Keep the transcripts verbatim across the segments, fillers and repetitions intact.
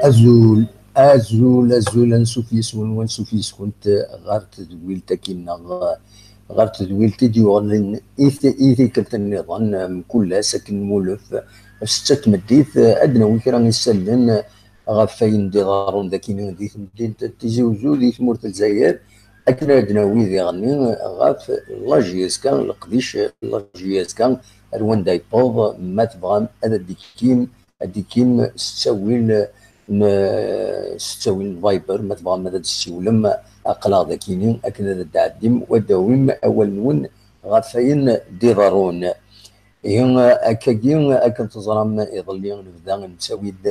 Azul, azul, azul, ansuf yes-wen, wansuf yes-kunt ɣer tedwilt-agi-nneɣ, ɣer tedwilt i d-yuɣalen i t-, i tikkelt nniḍen, mkul ass akken nwulef, setta tmeddit, ad d-nawi kra n isallen ɣef wayen d-iḍerrun dagi di temdint n Tizi Uzzu, di tmurt n Lezzayer, akken ad d-nawi diɣenni ɣef la J S K, leqdic n la J S K, ar wanda yewweḍ, ma tebɣam ad d-ikkim, ad d-ikkim s ttawil n, s ttawil n Viber, ma tebɣam ad d-tessiwlem, aql-aɣ dagini akken ad d-tɛeddim u ad d-tawim awal-nwen ɣef wayen d-iḍerrun. Ihi, akkagi, akken teẓram, iḍelli nebda nettawi-d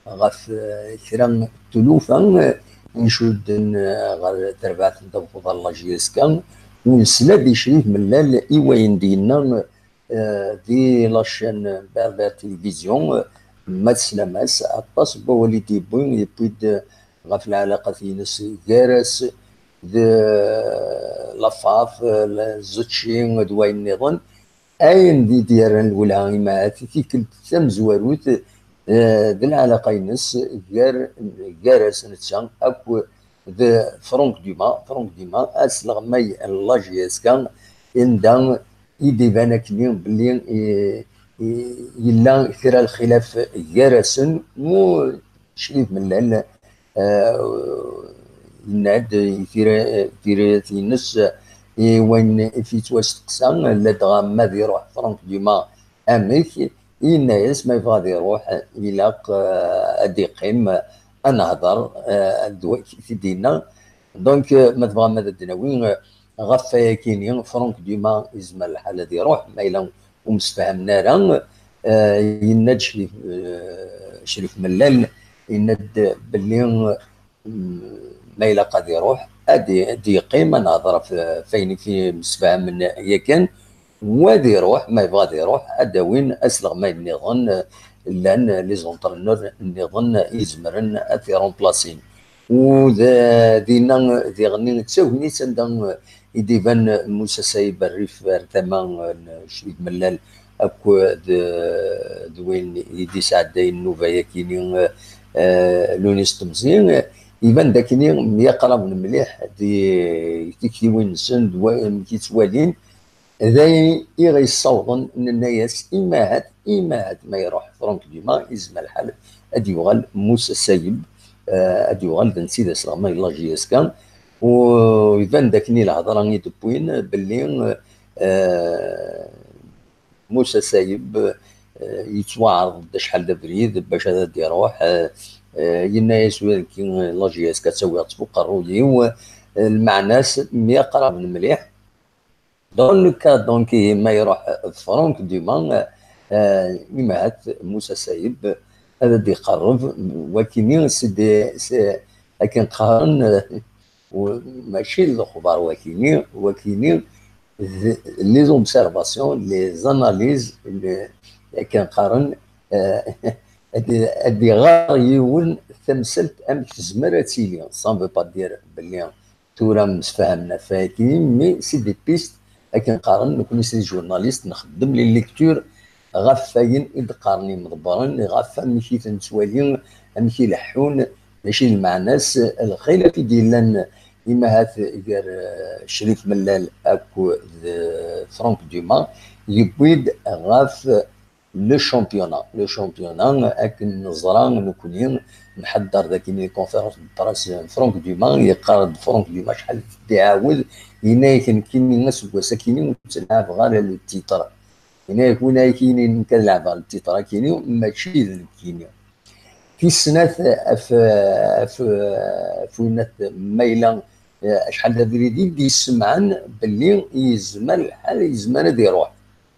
ɣef, eh, kra n tlufa, eh, ncudden, eh, ɣer terbaɛt n tameqquḍt n la J S K, u nesla-d i Crif Mellal i wayen d-yenna, eh, di la chaîne Berbère Télévision, eh, ma teslam-as, aṭas n wawal i d-yewwi, yewwi-d, eh, ɣef lɛalaqat-ines gar-as d, eh, la FAF, eh, la Zucchi d wayen nniḍen. Ayen d i d-yerran lwelha i Mahat i tikkelt tamezwarut, eh, d lɛalaqa-ines gar, gar-as netta akk d Franck Dumas. Franck Dumas, asleɣmay n la J S K, anda i d-iban akkenni belli, eh, eh, yella kra lxilaf gar-asen, mu Crif Mellal, eh, yenna-d i tira-, tirayat-ines, i wayen i f-, yettwasteqsa, ladɣa ma ad iruḥ Franck Dumas amek, yenna-yas ma yebɣa ad iruḥ, ilaq, eh, ad iqqim, ad nehder, eh, d wayen i t-id-yenna. Donc, eh, ma tebɣam ad d-nawi, eh, ɣef wayakini, Franck Dumas yezmer lḥal ad iruḥ, ma yella ur msefhamen ara, eh, yenna-d Crif, eh, Crif Mellal, yenna-d belli, mm, ma ilaq ad iruḥ, ad i-, ad yeqqim, ad nehder ɣef, ɣef wayen i msefhamen yakan, u ad iruḥ, ma yebɣa ad iruḥ, ad d-awin asleɣmay nniḍen, eh, llan, eh, les entraîneurs nniḍen i izemren ad t-iremplasin. U d, dinna, diɣenni d tagnit anda i d-iban Musa Sayeb rrif ar tama n Crif Mellal akked d, d win i d-isɛeddayen nnuba-yakini, eh, Lunis Temzi. Iban d akkenni myaqraben mliḥ di tiktiwin-nsen, d wa-, amek i ttwalin. D ayen i ɣ-yessawḍen, nenna-yas, imahat, imahat ma iruḥ Franck Dumas, izmer lḥal ad yuɣal Musa Sayeb, eh, ad yuɣal d netta i d asleɣmay n la J S K. U iban d akken i lehḍra i d-wwin belli, eh, Musa Sayeb, eh, yettwaɛreḍ-d acḥal d abrid bac ad d-iruḥ, eh, eh, yenna-yas, wagi la J S K ttawiɣ-tt f uqerruy-iw, eh, lmeɛna-s myaqraben mliḥ. Dans le cas, donc, ma iruḥ Franck Dumas, euh, imahat Musa Sayeb ad d-iqerreb, wakini, c'est des, c'est, akken qqaren, euh, u-, mačči d lexbar wakini, wakini, d, les observations, les analyses, les, akken qqaren, euh, ad, ad iɣer yiwen tamsalt amek tezmer ad tili, ça ne veut pas dire belli tura msefhamen ɣef wayagi, mais c'est des pistes, akken qqaren, nekkni c'est des journalistes, nxeddem les lectures ɣef wayen i d-qqaren yimḍebbren, ɣef amek i ten-nettwali, amek i leḥḥun, d acu i d lmeɛna-s, lxilaf i d-yellan imahat gar, eh, Crif Mellal akked, eh, Franck Dumas, yewwi-d ɣef le championnat. Le championnat, akken neẓra nekkni, nḥedder dagi les conférences de presse, Franck Dumas, yeqqar-d Franck Dumas acḥal d-iɛawed, yenna-yak nekkini aseggas akini ur ttlaɛbeɣ ara le titre. Yenna-yak win akini nekk ad leɛbeɣ le titre akini, mačči d nekkini. Tis snat, af, af, af winat ma yella, eh, acḥal d abrid i d-yessemɛen belli yezmer lḥal, yezmer ad iruḥ.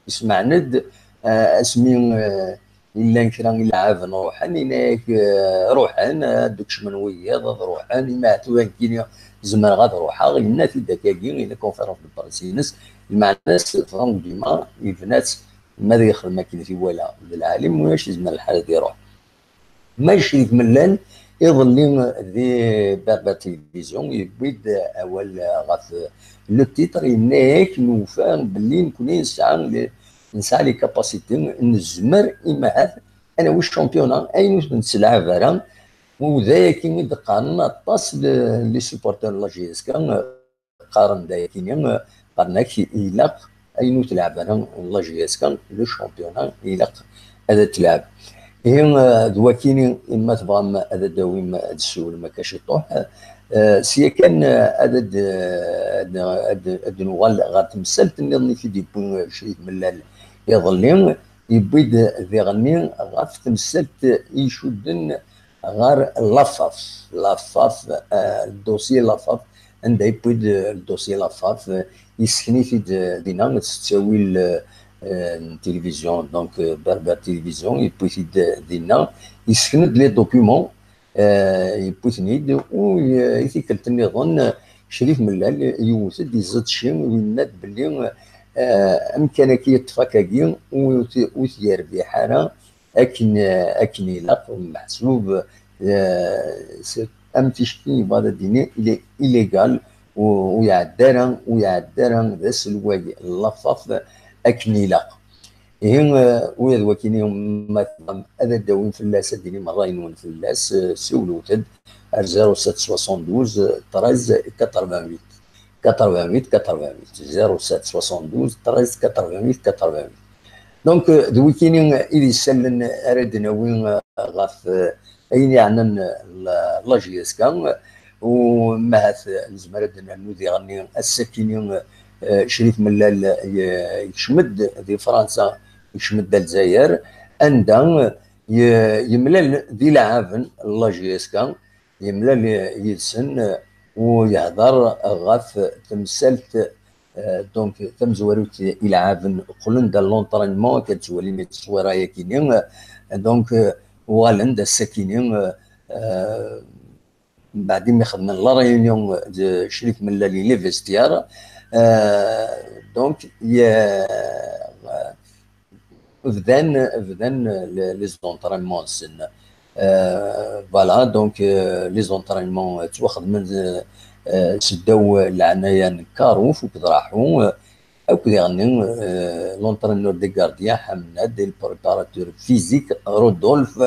Yesmeɛn-d, eh, asmi, eh, Llan kra n ileɛɛaben ruḥen, yenna-yak, eh, ruḥen, ad d-kecmen wiyiḍ, ad ruḥen, imi ahat tura nekkini zemreɣ ad ruḥeɣ, yenna-t-id akkagi, i la conférence de presse-ines, lmeɛna-s, Franck Dumas, yebna-tt, ma ad yexdem akken i t-iwala d lɛali, ma ulac, yezmer lḥal ad iruḥ. Ma Crif Mellal, iḍelli di Berbère Télévision, yewwi-d awal ɣef le titre, yenna-yak, nufa belli nekni nesɛa, nesɛa les capacités, nezmer, imahat, ad nawi championnat, ayen ur t-nettelɛab ara. U d ayagi i d-qqaren aṭas le, les supporters n la J S K, qqaren-d ayagi-nni, qqaren-ak ilaq ayen ur telɛab ara la J S K, le championnat, ilaq ad t-telɛeb. Ihi, eh, d wakini, ma tebɣam ad d-tawim, ad d-tessiwlem akka ciṭuḥ, eh, sya kan, eh, ad d-, ad d-, ad d-, ad d-nuɣal ɣer temsalt nniḍen i t-id-yewwi Crif Mellal iḍelli, yewwi-d diɣenni ɣef temsalt i icudden ɣer Lafaf. Lafaf, eh, le dossier Lafaf, anda yewwi-d, eh, le dossier Lafaf, eh, yessken-it-id, eh, dinna, s ttawil, eh, eh, n télévision, donc, eh, Berbère Télévision, yewwi-t-id, eh, dinna, yessken-d les documents, eh, yewwi-ten-id, u, eh, i tikkelt nniḍen, eh, Crif Mellal yewwet-d, yeẓẓa-d cci, u yenna-d belli, eh, amkan-agi yeṭṭef akkagi, ur t-, ur t-yerbiḥ ara, akken, akken ilaq, meḥsub, eh, s-, am ticki yebɣa ad d-yini, il est illégal, u, u iɛedda ara, u iɛedda ara d aselway n Lafaf akken ilaq. Ihi, eh, ula d wakini, ma tebɣam ad d-tawim fell-as, ad d-tinim ṛṛay-nwen fell-as, eh, siwlet-d ar zéro sept soixante-douze treize quatre-vingt-huit. Quatre-vingt-huit quatre-vingt-huit, zéro sept soixante-douze treize quatre-vingt-huit quatre-vingt-huit. Donc, euh, d wikini i d isallen ara d-nawi, euh, ɣef, euh, ayen yeɛnan, euh, la, la J S K, euh, u mahat, euh, nezmer ad d-nernu diɣenni ass-akini, euh, Crif Mellal, euh, yekcem-d di Fransa, yekcem-d ar Lezzayer, anda, euh, ye-, yemlal d ileɛɛaben n la J S K, yemlal yid-sen, euh, u yehder ɣef temsalt, euh, donc, tamezwarut, ileɛɛaben qqlen-d ar l'entraînement, akka tettwalim tteswira-yakini, euh, donc, euh, uɣalen-d ass-akini, euh, euh, mbeɛd imi xedmen la réunion d Crif Mellal i les vestiaires, euh, donc, ye-, euh, bdan, bdan le-, les entraînements-nsen. Euh, voilà, donc, euh, les entraînements, euh, ttwaxedmen, euh, euh, seddaw leɛnaya n Karouf akked Raḥu, euh, akk diɣenni, euh, l'entraîneur des gardiens, Ḥamnad, le préparateur physique, Rodolphe,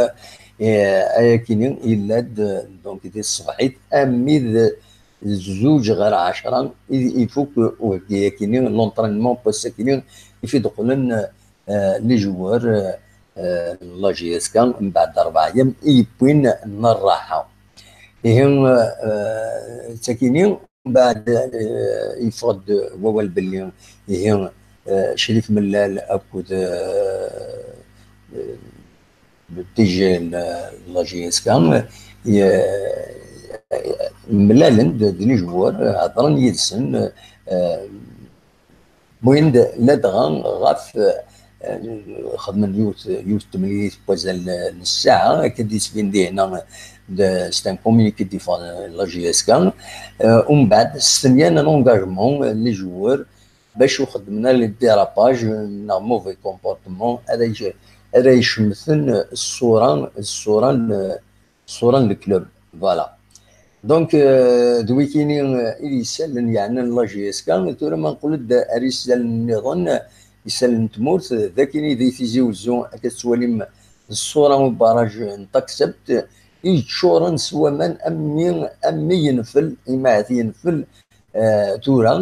euh, ayakini yella-d, euh, donc, di tṣebḥit, armi d zuǧ ɣer ɛecra, i, ifuk uheggi-yakini, l'entraînement n wass-akini, i fi d-qqlen, euh, les joueurs, euh, euh, n la J S K, mbeɛd rebɛa yam i yewwin n rraḥa. Ihi, euh, d takini, mbeɛd, euh, yeffeɣ-d wawal belli, ihi, euh, Crif Mellal akked, euh, euh, le D G n la J S K, ye-, mlalen-d d les joueurs, hedren yid-sen, euh, wwin-d ladɣa ɣef, euh, xedmen yiwet, yiwet n temlilit n wazal n ssaɛa, akken d-yettbin dihna, d, c'est un communiqué d-yeffɣen la J S K, euh, umbeɛd stenyan un engagement, euh, les joueurs, bac ur xeddmen ara les dérapages neɣ mauvais comportement ara yec-, ara icemten ṣṣura, ṣṣura n, ṣṣura n le club. Voilà. Donc, euh, d wikini, euh, i d isallen yeɛnan la J S K. Tura ma nqul-d ar isallen nniḍen, isallen n tmurt, d akini di Tizi Uzzu, akka tettwalim ṣṣura n ubaraj n Taksebt, i yeččuren s waman, ammi, ammi yenfel, imahat yenfel, euh, tura,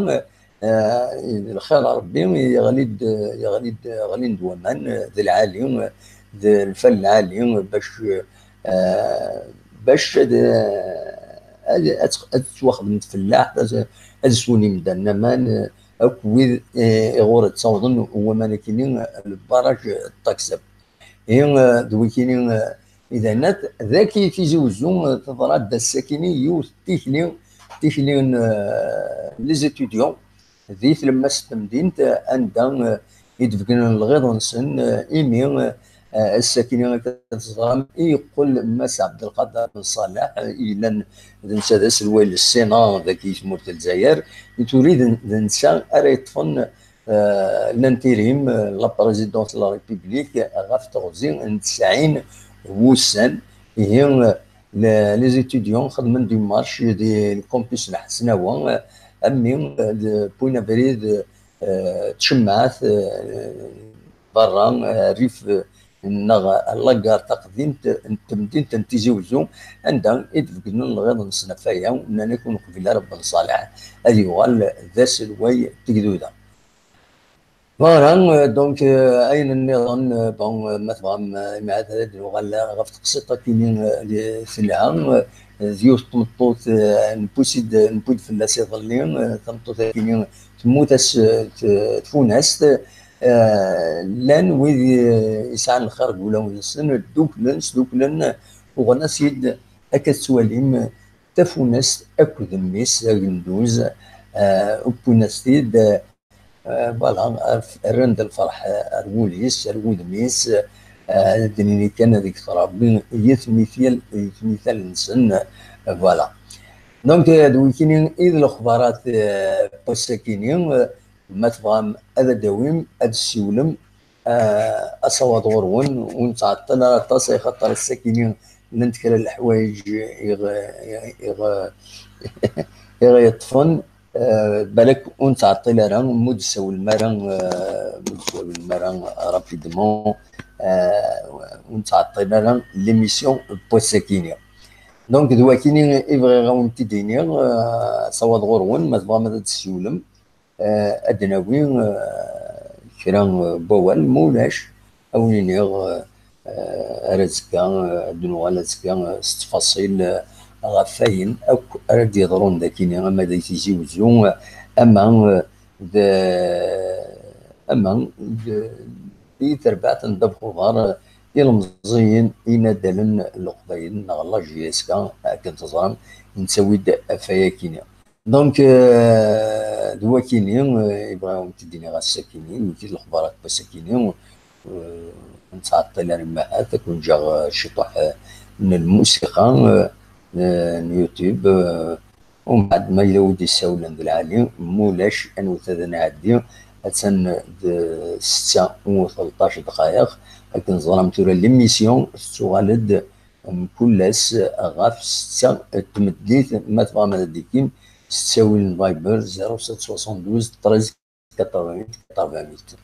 euh, lxir n Rebbi, yeɣli-d, yeɣli-d, ɣlin-d waman, euh, d lɛali, euh, d lfal lɛali, euh, bac, euh, bac ad, ad, ad, ad tettwaxdem tfellaḥt, ad, ad swen imdanen aman, euh, akk wid, euh, iɣur ttawḍen waman akini, euh, lbaraj, euh, n Taksebt. Ihi, eh, d wikini, eh, i d anat, daki Tizi Uzzu, eh, teḍra-d ass-akini yiwet tikli, tikli n, eh, les étudiants di tlemmast n temdint, eh, anda, eh, i d-beggnen lɣiḍ-nsen, eh, imi, eh, Eh, ass-akini, akka teẓram, i yeqqel Mass Abdelkader Ben Salah, eh, yellan d netta d aselway n Ssina dagi i tmurt n Lezzayer, i tura d, d netta ara yeṭṭfen, eh, l'intérim, eh, la présidence de la République ɣef teɣzi n tesɛin wussan. Ihi, eh, le-, les étudiants xedmen-d une marche di le campus n Lḥesnawa, eh, am mi, eh, d-, wwin abrid, eh, tcemmaɛt, eh, berra, eh, rrif, eh, neɣ la gare taqdimt n temdint n Tizi Uzzu, anda i d-beggnen lɣiḍ-nsen ɣef waya, nnan-ak ur neqbil ara Ben Ṣaleḥ ad yuɣal d aselway n tegduda. Voilà, euh, donc, euh, ayen nniḍen, euh, bon, euh, ma tebɣam, euh, imi ad nuɣal ɣef teqsiṭ akini, euh, li telha, euh, d yiwet n tmeṭṭut, euh, newwi-d, newwi-d fell-as iḍelli, euh, tameṭṭut akini temmut ass, euh, t-, tfunast, euh, llan wid, euh, yesɛan lxir deg wulawen-nsen, dduklen, sduklen, uɣen-as-id, akka tettwalim, tafunast akked mmi-s agenduz, euh, wwin-as-t-id, euh, voilà, rf-, rran-d lferḥ, euh, ar wul-is, ar wudem-is, euh, ad d-nini kan ad yekter Rebbi yetmital, yetmital-nsen, euh, voilà. Donc, euh, d wikini i d lexbarat, euh, n wass-akini, euh, ma tebɣam ad d-tawim, ad d-tessiwlem, euh, asawaḍ ɣur-wen, ur nettɛeṭṭil ara aṭas, ay xaṭer ass-akini llant kra n leḥwayeǧ i ɣ-, i ɣ-, i ɣ-yeṭṭfen, euh, balak ur nettɛeṭṭil ara, mu d-tessawlem ara, euh, mu d-tessawlem ara rapidement, euh, ur nettɛeṭṭil ara l'émission n wass-akini. Donc, d wakini i bɣiɣ ad wen-t-id-iniɣ, euh, asawaḍ ɣur-wen, ma tebɣam ad d-tessiwlem, euh, ad d-nawi, euh, kra, euh, n wawal, ma ulac, ad wen-iniɣ, euh, euh, ar azekka, euh, ad d-nuɣal azekka, euh, s ttfaṣil, euh, ɣef wayen akk ara d-yeḍrun dakini, ama d Tizi Uzzu, euh, ama, euh, d, ama d, di terbaɛt n ddabex uḍar, euh, ilemẓiyen, inadalen n Leqbayel neɣ la J S K, akken teẓram, nettawi-d ɣef wayakini. Donc, euh, d wakini, euh, i bɣiɣ ad wen-t-id-iniɣ ass-akini, d wigi d lexbarat n wass-akini, euh, ur nettɛeṭṭil ara, imahat ad ken-ǧǧeɣ, euh, ciṭuḥ, euh, n lmusiqa, euh, euh, n YouTube, euh, umbeɛd ma yella wi d-issawlen d lɛali, ma ulac, anwet ad nɛeddi, attan d ssetta u tleṭṭac dqayeq, akken teẓram tura l'émission tettuɣal-d mkul ass ɣef ssetta n tmeddit, ma tebɣam ad d-tikim s ttawil n Viber zéro sept soixante-douze treize quatre-vingt-huit quatre-vingt-huit.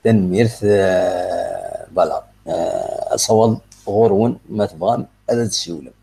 Tanemmirt, euh, voilà. Euh, asawaḍ ɣur-wen, ma tebɣam ad d-tsiwlem.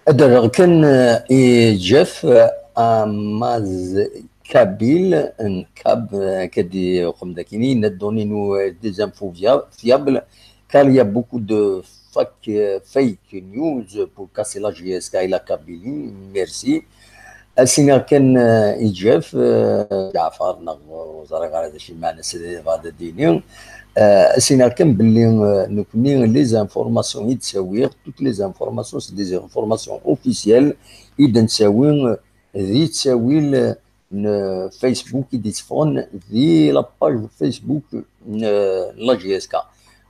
Ad d-rreɣ kan, eh, i Jeff, eh, amaz Kabyle, n Kab, eh, akka d-yuqem dakini, il a donné nous, euh, des infos via-, fiables, car il y a beaucoup de fac-, euh, fake news pour casser la J S K et la Kabylie. Merci. Ad s-iniɣ kan, eh, i Jeff, eh, Ǧaɛfar, neɣ ur ẓriɣ ara d acu i meɛna-s ad, ad d-iniɣ. Eh, ad s-iniɣ kan belli, eh, nekni, les informations i d-ttawiɣ, toutes les informations, c'est des informations officielles i d-nettawi, eh, di ttawil, eh, n Facebook i d-itteffɣen di la page Facebook n, eh, la J S K.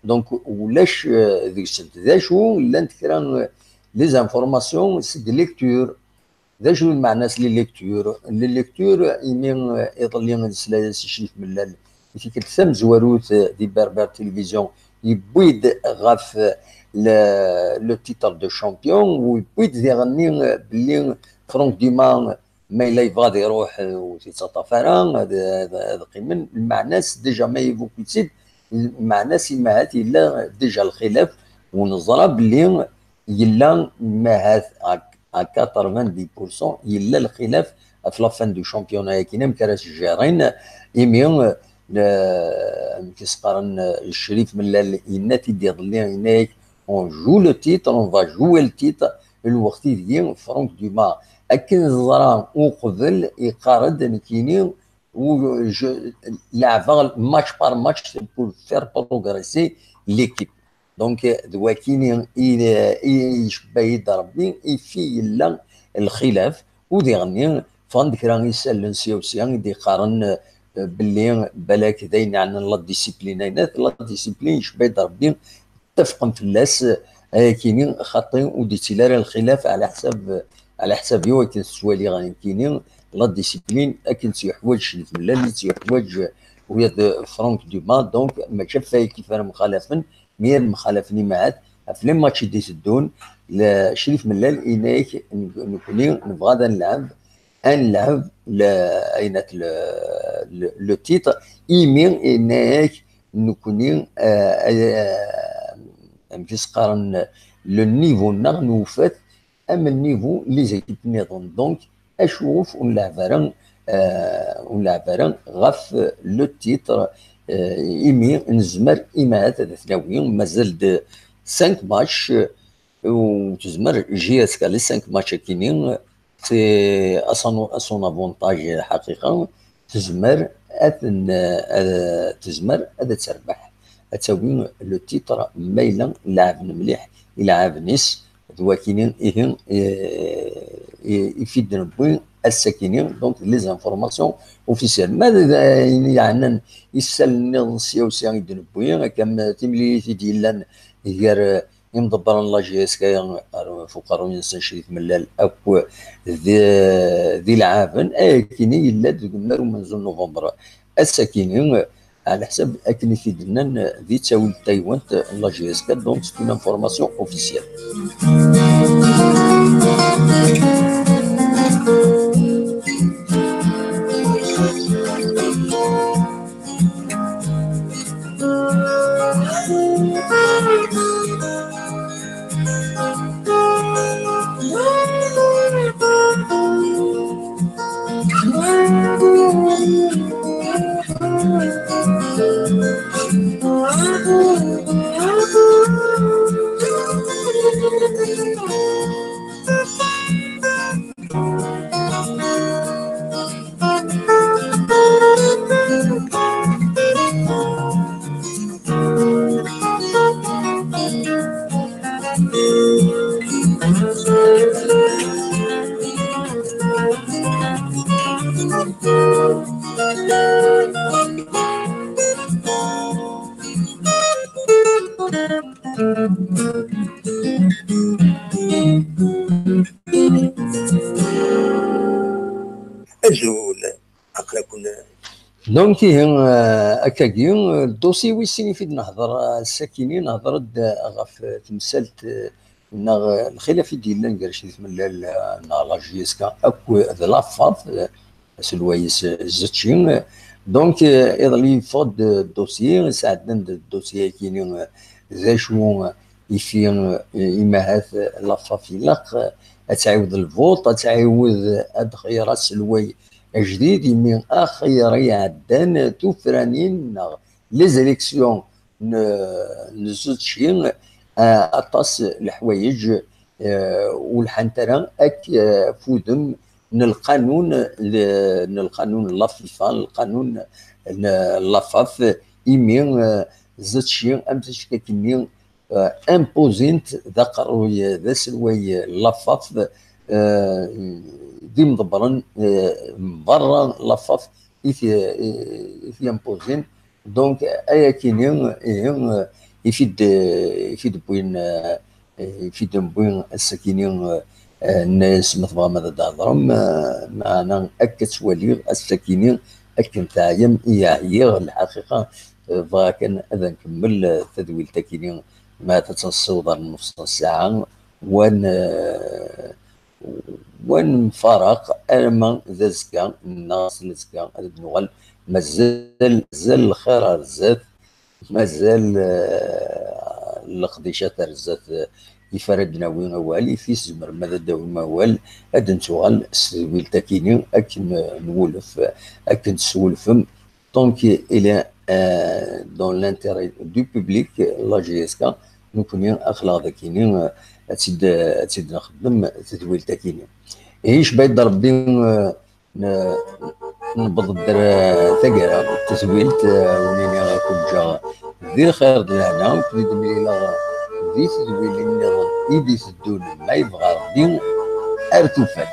Donc, ulac, eh, deg-sent. D acu, llant kra, eh, les informations, c'est des lectures. D acu lmeɛna-s les lectures? Les lectures, imi, eh, iḍelli nesla-as i Crif Mellal, i tikkelt tamezwarut, eh, di Berbère Télévision, yewwi-d ɣef, eh, le, le titre de champion, u yewwi-d diɣenni, eh, belli Franck Dumas, ma yella yebɣa ad iruḥ, eh, ur t-yettaṭṭaf ara, ad, ad, ad qqimen. Lmeɛna-s, déjà ma évoqué-tt-id, lmeɛna-s imahat yella déjà lxilaf, u neẓra belli yella, mahat à, à quatre-vingt-dix pour cent, yella lxilaf ɣef la fin du championnat-agi, amek ara s-gérin, imi, euh, le, amek i s-qqaren, euh, Crif Mellal, yenna-t-id iḍelli, yenna-yak, on joue le titre, on va jouer le titre, lweqt ideg Franck Dumas, akken ẓra uqbel, iqqar-d, nekkini, u je, leɛbeɣ match par match pour faire progresser l'équipe. Donc, d wakini i, i icebba-yi-d Rebbi, ifi yella lxilaf, u diɣenni ffɣen-d kra isallen sya u sya i d-iqqaren, eh, belli balak d ayen yeɛnan la discipline. Ayennat la discipline, icebba-yi-d Rebbi, ttafqen fell-as, eh, ayakini, xaṭi ur d-ittili ara lxilaf ɛla ḥsab, ɛla ḥsab-iw akken tettwaliɣ nekkini, la discipline akken tt-yeḥwaǧ Crif Mellal, i tt-yeḥwaǧ, eh, ula d Franck Dumas. Donc, mačči ɣef waya kif ara mxalafen, mi ara mxalafen imahat, ɣef les matchs i d-iteddun, la, Crif Mellal yenna-yak, n-, nekkni nebɣa ad nlɛeb, ad nlɛeb le, ayennat le, le, le titre, imi yenna-yak nekkni, eh, eh, amek i s-qqaren, le niveau-nneɣ nwufat am niveau les équipes nniḍen. Donc, acuɣef ur nleɛɛeb ara, eh, ur nleɛɛeb ara ɣef le titre, eh, imi nezmer imahat ad t-nawi, mazal-d cinq matchs, eh, u tezmer J S K les cinq matchs-agi-nni, c'est à son, à son avantage, ḥaqiqa, tezmer ad ten-, ad, tezmer ad terbeḥ, ad tawi le titre, ma yella leɛben mliḥ ileɛɛaben-is, d wakini, ihi, i, i, i fi d-newwi ass-agi-nni, donc, les informations officielles. Ma d ayen yeɛnan isal nniḍen sya u sya i d-newwi, akka am timlilit i d-yellan gar, eh, imḍebbren n la J S K ɣef uqerruy-nsen Crif Mellal akk d, d ileɛɛaben, ayakini yella-d deg umnar umenzu n November. Ass-akini, ɛla ḥsab akken i t-id-nnan di ttawil n taywant n la J S K, donc c'est une information officielle. Azul, aql-aken. Donc, ihi, euh, akkagi, euh, le dossier wis sin i fi d-nehder, euh, ass-akini, nehder-d, euh, ɣef, euh, temsalt, euh, neɣ, euh, lxilaf i d-yellan gar Cidi Temlal, euh, neɣ la J S K akk d la FAF, euh, aselway-is, euh, Zetci. Donc, euh, iḍelli yeffeɣ-d, euh, dossier, sɛeddan-d dossier-akini, euh, d acu, euh, ifi, euh, imahat, euh, la FAF ilaq, euh, ad tɛiwed lvuṭ, ad tɛiwed, euh, ad tɣeyyer aselway ajdid, imi axir iɛeddan, euh, tufranin neɣ les élections n, n Zetci, euh, aṭas leḥwayeǧ, euh, ur lḥant ara ak, euh, f udem n lqanun, l-, n lqanun n la FIFA, n lqanun n la FAF, imi, euh, Zetci, am tickakin-nni, euh, imposint d aqerruy, d aselway, euh, la FAF, euh, d imḍebbren, euh, berra la FAF i t-, i t-imposint. Donc, ayakini, ihi, euh, i t-id, i t-id-wwin, euh, i t-id-wwin ass-akini, euh, euh, nna-yas ma tebɣam ad d-thedrem, euh, meɛna akka ttwaliɣ ass-akini akken teɛyam i ɛyiɣ, lḥaqiqa, euh, bɣiɣ kan ad nkemmel, euh, tadwilt-akini, ma ad tt-nessiweḍ ar nus n ssaɛa, wan, euh, wan mfaraq arma d azekka, neɣ s azekka ad d-nuɣal, mazal, mazal lxir ar zdat, mazal, eh, leqdicat ar zdat, eh, if ara d-nawi awal, if tzemrem ad d-tawim awal, ad d-nettuɣal s tedwilt-akini, akken, eh, nwulef, akken teswulfem. Donc, il est, euh, dans l'intérêt du public, la J S K, nekkni aql-aɣ d akini, eh, ad tt-id, ad tt-id-nexdem tedwilt-akini. Ihi, cbayt d Rebbi, eh, n-, newweḍ-d ar, eh, taggara n tedwilt, eh, ur nini akk ǧǧeɣ di lxir d lehna, ur ken-id-mlileɣ di tedwilin nniḍen i d-iteddun, ma yebɣa Rebbi, ar tufat.